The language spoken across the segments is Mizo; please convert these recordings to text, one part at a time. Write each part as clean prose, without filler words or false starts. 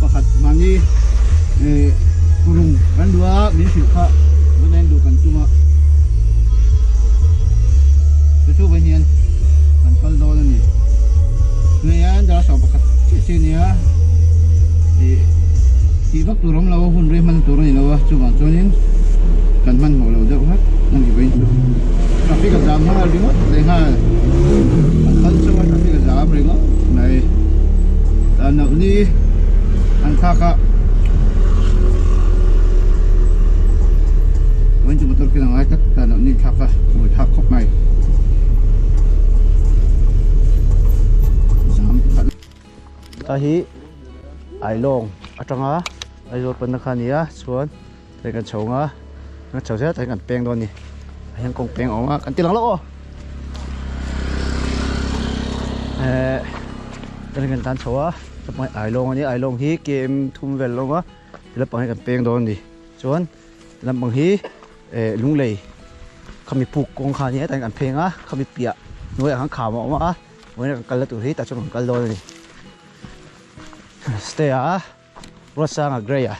pakhat mahni kurung kan duh a min hrilh kha vawiin en duh kan tum a chu chu vawiin hian kan kal dawn a ni tunah hian dar 11 chiah chiah a nia ih tih vak tur awm lo hun rei hman tur a ni lo a chuvang chuanin kan hmanhmawh lo deuh hlek a ni vawiin chu traffic a zam nghal ringawt leh nghal kan kal chauh a traffic a zam ringawt mai tan loh ni an thlak a vawiin chu motor ken a ngai tlat tan loh ni an thlak a mawi thlak khawp mai zam khat Ta hi Ailawng atanga Aizawl panna kha a ni a chuan hei kan chho ang a kan chho zel tak hian kan peng dawn a ni ah hian kawng peng a awm a kan ti lang lawk aw ehh chuan kan tan chho a tlapang hi Ailawng a ni a Ailawng hi km thum vel a awm a ti lampang hi kan peng dawn a ni chuan ti lampang hi ehh Lunglei khami puk kawng kha a ni a tah hian kan pheng a khami piah hnuaiah khan kham a awm a. Vawiin kan kal na tur hi tah chuan kan kal dawn a ni. Stay a Ruatsanga Grey a.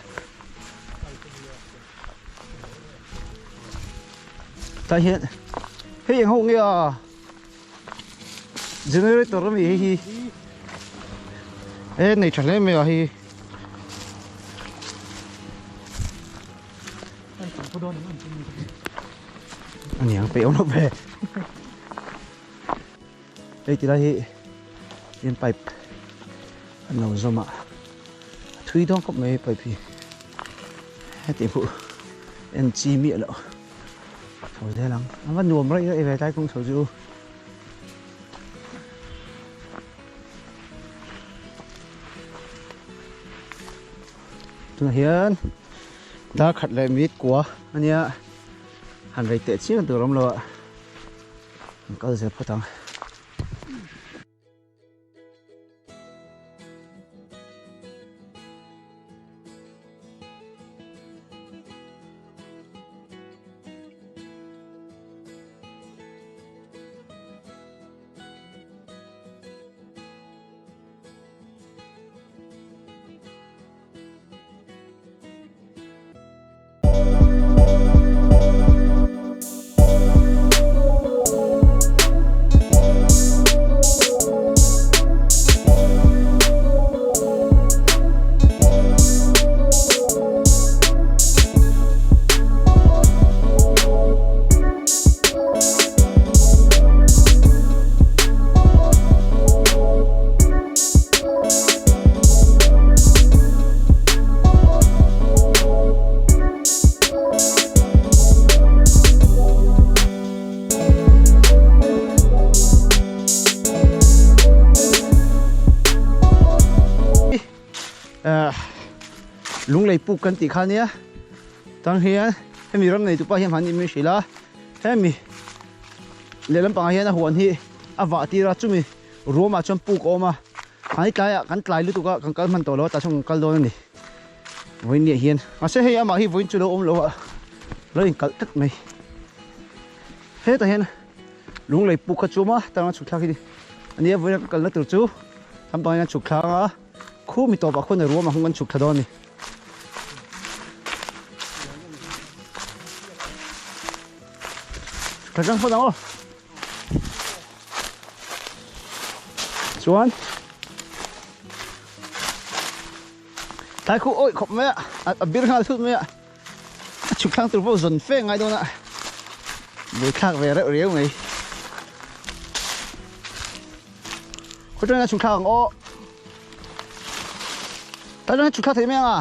Tah hian hei eng ho nge a generator ami hei hi e nei tha hle mai a hei ani ang peih awm lo ve. Hei ti lai hi in pipe an lo zawm a a thui dawn khawp mai hei pipe hi heti hmuh en chi miah loh chho zel ang a va nuam raih raih ve tlai kawng chho chu tunah hian dar khat leh mit kua ania han rei teh chiang tur awm lo a. An kal zel phawt ang. Lunglei puk kan tih kha nia tang hian hemi ram nei tupa hian han in min hrilh a hemi lehlam pangah hian a huan hi a vah tir a chumi ruamah chuan puk a awm a. Hmai tlaiah kan tlai lutuk a, kan kal hman tawh lo a, tah chuan kan kal dawn a ni. Vawiin niah hian, mahse hei amah hi vawiin chu lo awm lo a, lo inkalh tlat mai. Hetah hian lunglei puk kha chu awm a, tang a chhuk thlak hi ni. A nia vawiin a ka kalna tur chu lampang hian a chhuk thlang a, khumi tawpah khuan a ruam ang kan chhuk thla dawn a ni. Chhuk thla tlang phawt ang aw. Chuan tlai khu awih khawp mai a a bir nghal thut mai a a chhuk thlang tur pawh zawn fe ngai dawn a bui thlak ve reuh riau mai khaw tawngin a chhuk thlak ang aw tlai tawngin a chhuk thlak thei mai ang a.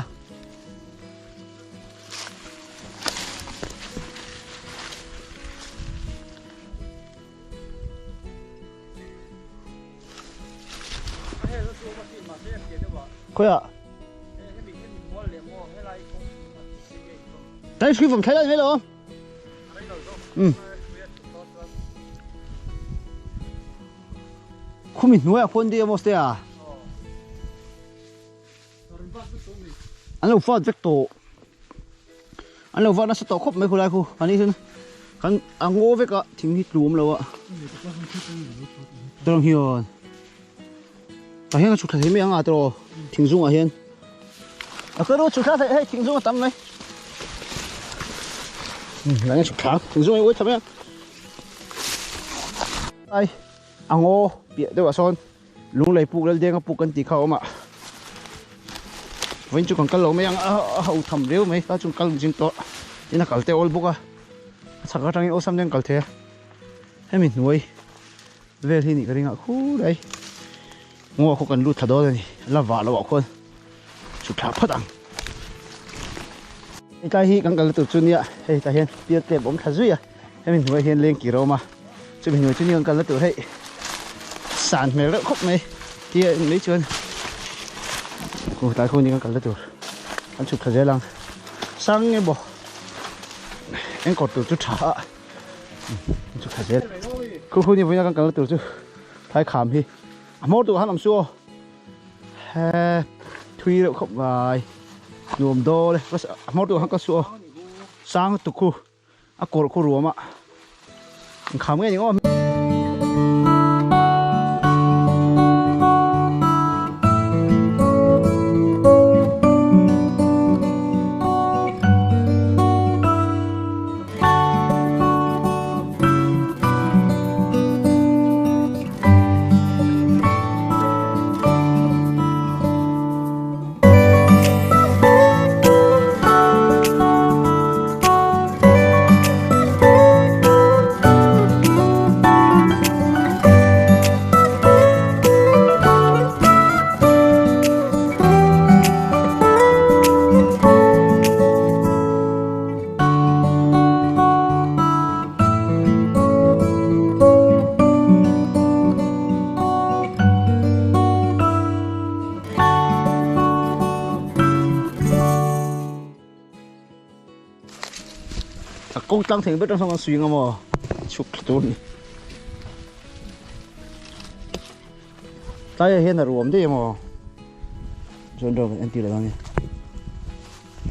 Khawiah? Tani hrui vawm thlai lai mai lo. Um. Khumi hnuaiah khuan dei a maw ste a? An lo fat vek tawh. An lo vat nasa tawh khawp mai khulai khu. Ani chuan kan a ngaw vek a thing hi tlu awm lo a. Tawng hian. Tah hian ka chhuk thla thei mai ang a tawh thing zungah hian. A ka ru chhuk thla theih hei thing zung a tam mai. Lang in chhuk thla thing zung a uai tha mai a. Ai a ngaw piah deuh ah sawn lunglei puk lal denga puk kan tih kha a awm a. Vawiin chu kan kal lo mai ang a ho tham riau mai ta chu kal zing tawh tin a kal te awl bawk a. A chhak atangin awlsam deuhin kal thei a. Hemi hnuai vel hi nih ka ring a khur ai. Ngaw khaw kan lut thla dawn a ni la vah loh ah khuan chhuk thla phawt ang. Hetlai hi kan kalna tur chu nia hei tah hian pial tep awm thla zui a hemi hnuai hian leng kir a awm a chumi hnuai chu ni kan kalna tur hei san hmel reuh khawp mai tia en mai chuan khu tlai khu ni kan kalna tur kan chhuk thla zel ang sang nge maw engkaw tur chu tha a chhuk thla zel khu khu ni vawiina kan kalna tur chu thlai kham hi. A hmawr duh han awm su aw. He thui reuh khawp ngai. Nuam dawl e. A hmawr duh han ka su aw. Sang tuk khu. A kawrh khu ruam a. An kham ngei ni aw. A kawng tlang thei ber atang sawn suing a maw chhuk thla tur a ni tlaiah hian a ruam daih a maw chuan ro kan entir lo ang e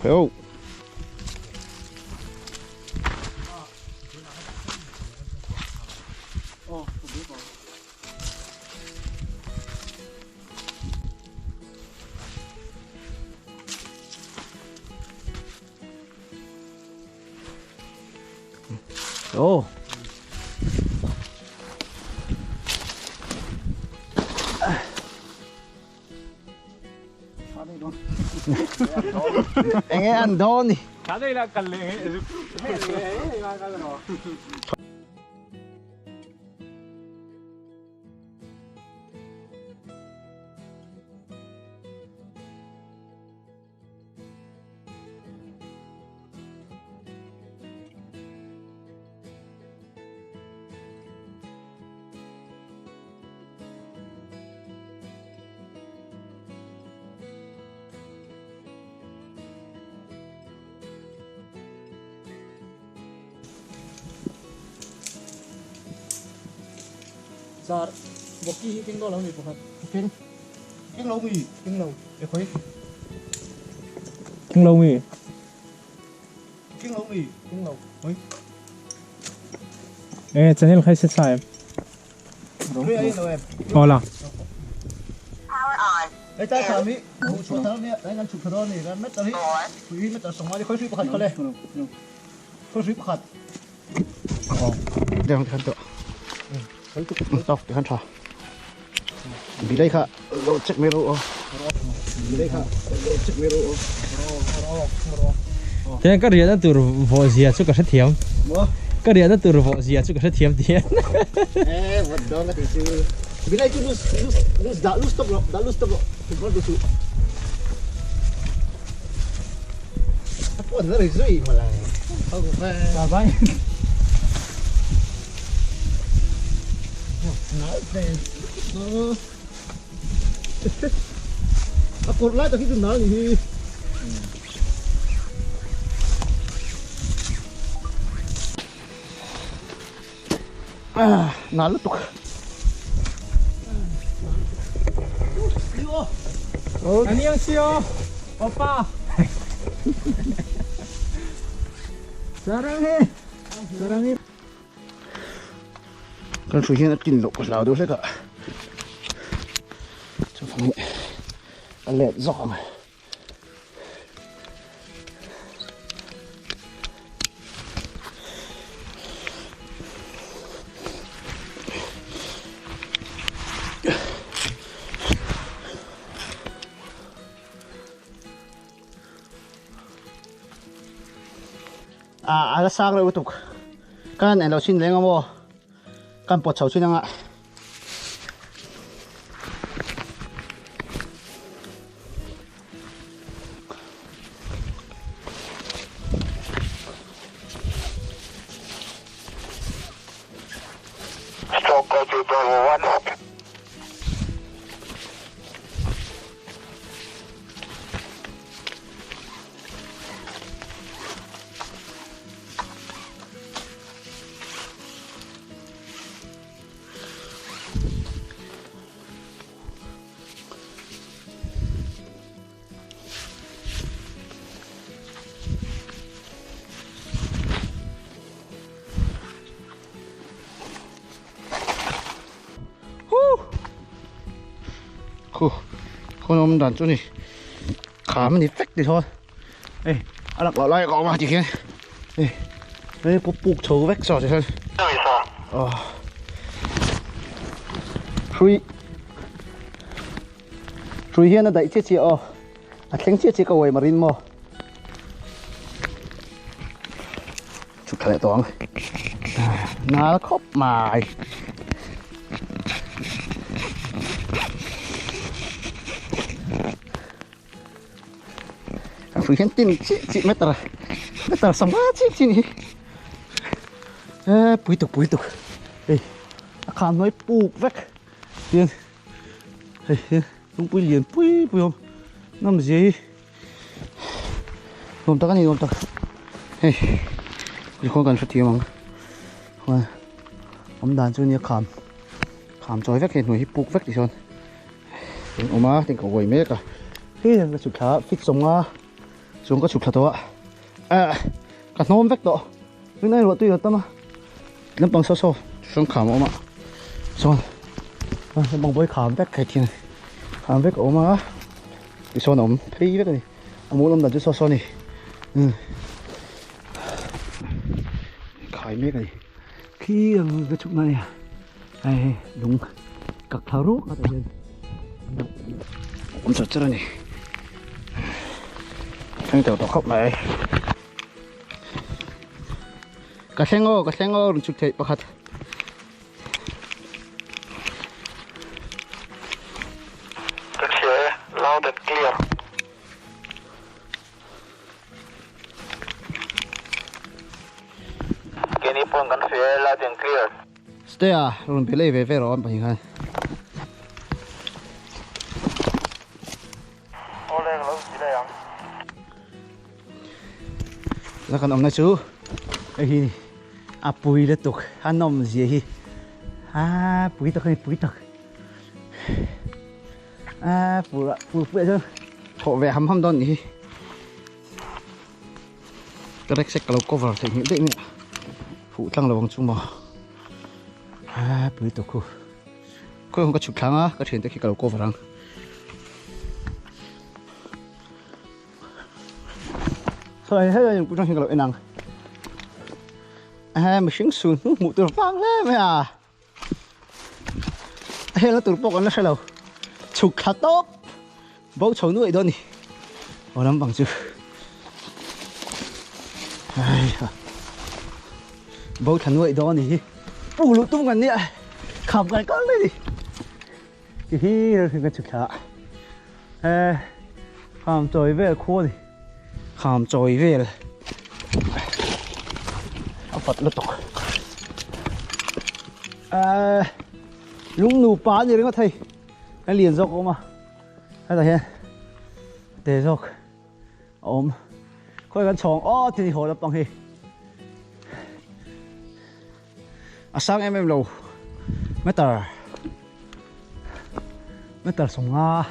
pheuh. Oh. Enge an dawn ni. Zar Boki hi keng dawn lo mi pakhat. Keng keng lo mi keng lo e khawi keng lo mi keng lo mi keng lo oi e channel khai se sai em Hola. Hei tai kham hi hmuh chhuah thar ania tlai kan chhuk thla dawn a ni kan meter hi hrui meter sawmnga ni khawi hrui pakhat kha le khawi hrui pakhat deng khan tawh tawk ti khan tha bilai kha lo check mai ro aw bilai kha lo check mai ro aw Tiang ka riahna tur vawh zia chu ka hrethiam. Ka riahna tur vawh zia chu ka hrethiam tihian. Eh, vawt dawn ka tih chu. Bilai chu lus lus lus dah lus tawp rawh, dah lus tawp rawh. Thuk rawh duh suh. A pawn na ri zui mawla. Ba bye. A kawrh lai tak hi chu nal ni hi. Nal lutuk. Annyeonghaseyo, oppa. Saranghae. Saranghae. Kan hrui hian a tlin loh ka hlau deuh hlek a chuvangin a let zawk ang. A a la sang reuh lutuk. Kan en lo chin leng amaw kan pawt chho chin anga. Khu khawn awm dan chu ni kham a ni vek ti sawn hei a lak loh lai ka awm a tikhian hei hei pawh puk chho vek saw ti hian aw hrui hrui hian a daih chiah chiah aw a thleng chiah chiah ka uai marin maw chhuk thla leh tawh ang nal khawp mai a hrui hian tin chiah chiah meter meter sangha chiah chiah ni hi e pui tuk pui tuk hei a khan hnuai puk vek tin hei hian lungpui lian pui pui awm nawm zia hi Nuam tak a ni nuam tak hei tikhawn kan hrethiam ang chuan awm dan chu nia kham kham chawi vek hei hnuai hi puk vek ti sawn eng awm a tin ka uai mek a hei ka chhuk thla fit sawm nga chuan ka chhuk thla tawh a ah ka hnawm vek tawh tuna ruah tui a tam a lampang saw saw hrang kham a awm a chuan lampang bawi kham vek hei thian kham vek a awm a. Tisawn a awm phei vek a ni a mul awm dan chu saw saw a ni umm khai mek a ni khi ang ka chhuk na nia hei hei lung kak thla ruak a tah hian awm char char a ni thleng teuh tawh khawp mai ka thleng aw ka thleng aw rawn chhuk theih pakhat. Ka hria e, loud and clear. Keini pawn kan hria e, loud and clear. Stay a, rawn be lei ve ve rawh an pahnih khan. Awle ka lo ti leh ang. La kan awmna chu hei hi a pui lutuk a nawm zia hi a pui tak a ni pui tak a pur ah pur pui ah chuan thawh ve ham ham dawn a nih hi ka rucksack ka lo cover theih nghilh daih mai a fuh tlang lo ang chu maw a pui tuk hu khawi hung ka chhuk thlang a ka thiante khi ka lo cover ang. Sawi hei hei putang hi ka lo en ang he mihring sun hnu hmuh tur vang hle mai a a helna tur pawh kan la hre lo chhuk thla tawp bo chho nuaih dawn a ni aw lampang chu bo thla nuaih dawn a ni hi pu luh tum kan nia kham kai kal mai a ni. Ti hi rel ka chhuk thla a e kham chawi vel khu a ni kham chawi vel a fat lutuk e lung nupa a ni ringawt hei a lian zawk a awm a hetah hian te zawk a awm khawi kan chhawng aw ti ni haw lampang hi. A sang em em lo meter meter 50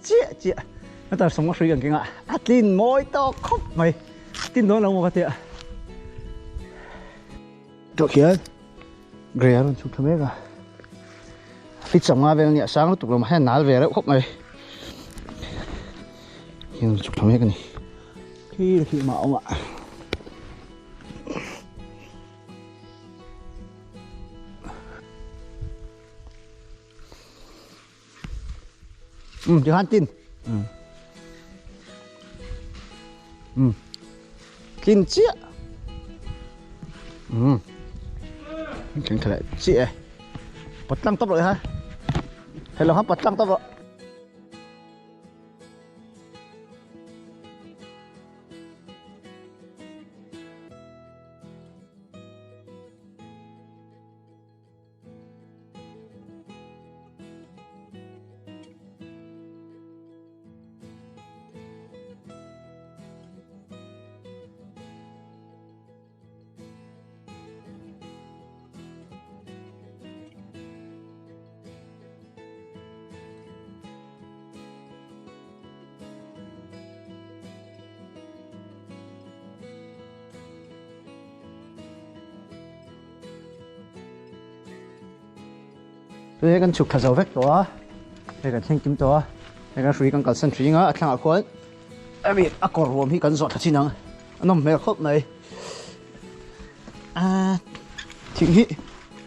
chiah chiah meter 50 hrui kan keng a a tlin mawi tawk khawp mai tin dawn lo maw ka tia tawh khian gray a rawn chhuk thla mek a fit 50 vel a nia a sang lutuk lo mah hian nal ve reuh khawp mai hian rawn chhuk thla mek a ni khi khi mah a awm a. Ừ, han tin. Ừ. Ừ. Tin chiah. Um thleng thla leh chiah e pawt tlang tawp rawh ha hello khan pawt tlang tawp rawh. Tui kan chhuk thla zo vek tawh a, hei kan thleng kim tawh a, hei kan hrui kan kalsan hrui anga a thlangah khuan ami a kawr ruam hi kan zawh thla chin ang, a nawm hmel khawp mai. A thing hi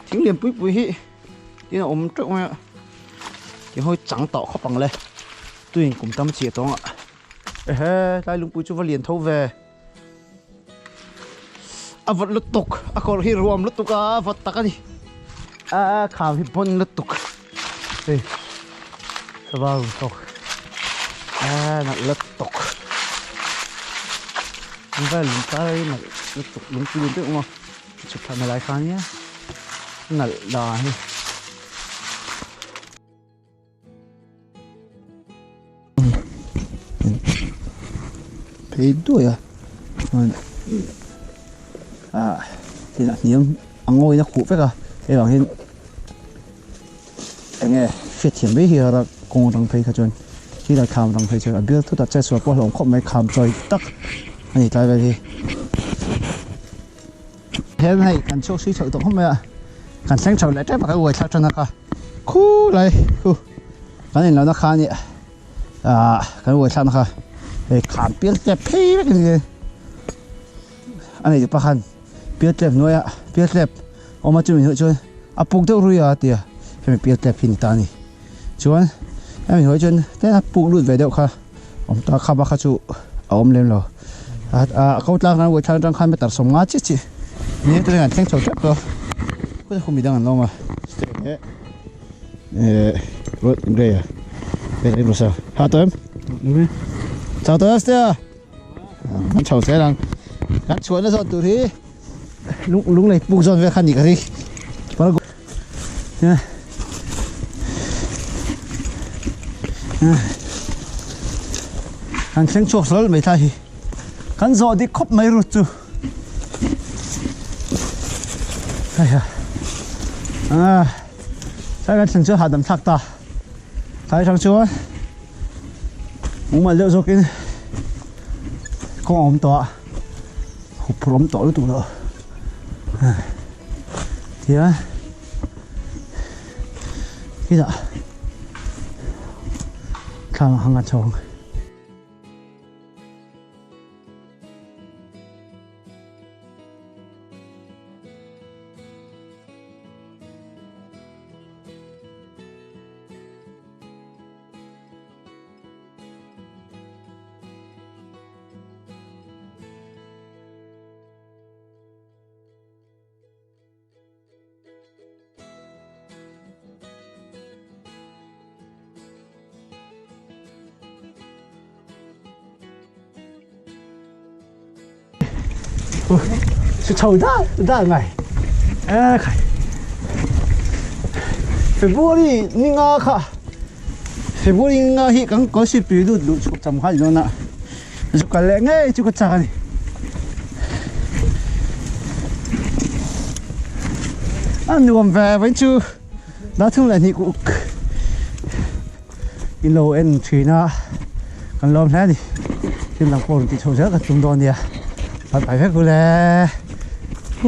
thing lian pui pui hi tin a awm teuh mai a, ti hawi chang tawh khawp ang le, tuiin kum tam chiah tawng a, ehe tlai lungpui chu va lian tho ve. A vawt lutuk a kawr hi ruam lutuk a a vawt tak a ni a kham hi bawn lutuk hei sava run tawk a nalh lutuk an vel lung tlai nalh lutuk lungpui lung deuh maw chhuk thla na lai kha nia nalh dan hi. Phei duai a chuan ah tin a hniam a ngawin a khuh vek a hei vang hian eng nge hriatthiam mai hi a kawng atang phei kha chuan khi lai kham atang phei chuan a bial thut a chetsual pawh a hlawm khawp mai kham chawi tak a ni tlai vel hi. Hian hei kan chhuak sui chhoh tawh khawp mai a kan thleng chho leh tep a kan uai thlak tan a kha khulai khu kan in lohna kha ania ah kan uai thlakna kha hei kham pial tep phei vek ani a nei pa khan pial tep hnuaia pial tep awm a chumi hnuaiah chuan a puk deuh rui a tia hemi pial tep hi ni ta a ni chuan hemi hnuaiah chuan tlem a puk lut ve deuh kha awm ta khapa kha chu a awm lem lo a ko tlang kan uai thlak atang khan meter 50 chiah chiah ni tuna kan thleng chho tep tawh a khumi dang an lawm a eh road grey a ha tawh em chau tawh em ste a kan chho zel ang kan chhuahna zawn tur hi lung lung lei puk zawn vel kha ni ka ri Kan thleng chhuak hlawl mai thla hi kan zawh dik khawp mai rut chu hei ha a sai kan thleng chu hahdam thlak ta tlai atang chuan mumal deuh zawkin kawng a awm tawh a huphurh awm tawh lutuk loh tihian Khitah thla ang hang a chhawng. Chho dal dal mai a khai February ni nga kha February ni nga hi kan ko si pi lut lu chhuk cham kha ni dawn a zu kal leh ngei chu ka chak a ni. A nuam ve vain chu dah thung leh hnih kuk in lo en thin a kan lawm hle a ni thil dang pawh rawn tih chhoh zel kan tum dawn nia bye bye vek u le.